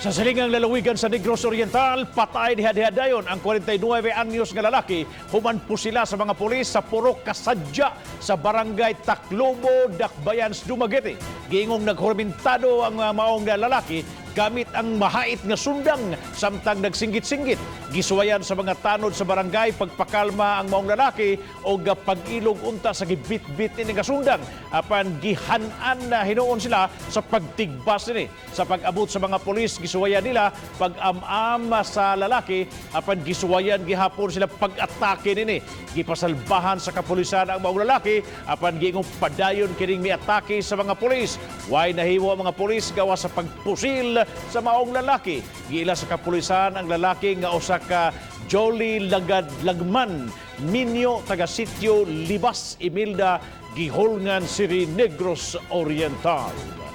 Sa silingang lalawigan sa Negros Oriental, patay diha-diha dayon ang 49 anyos nga lalaki human sila sa mga pulis sa Purok Kasadya sa Barangay Taclobo, Dakbayan, Dumaguete. Giingong naghurmentado ang maong lalaki gamit ang mahait nga sundang samtang nagsinggit-singgit. Gisuwayan sa mga tanod sa barangay pagpakalma ang maong lalaki o pag-ilog unta sa gibit-bit ini nga sundang, apan gihan-an na hinuon sila sa pagtigbas ini. Sa pag-abot sa mga pulis, gisuwayan nila pag-am-am sa lalaki, apan gisuwayan gihapon sila pag-atake nini. Gipasalbahan sa kapulisan ang maong lalaki, apan giingong padayon kining miatake sa mga pulis. Way nahimo ang mga pulis gawa sa pagpusil sa maong lalaki. Giila sa kapulisan ang lalaki nga usa ka Jolly Lagad Lagman Minyo, taga Sitio Libas, Imelda, Guihulngan City, Negros Oriental.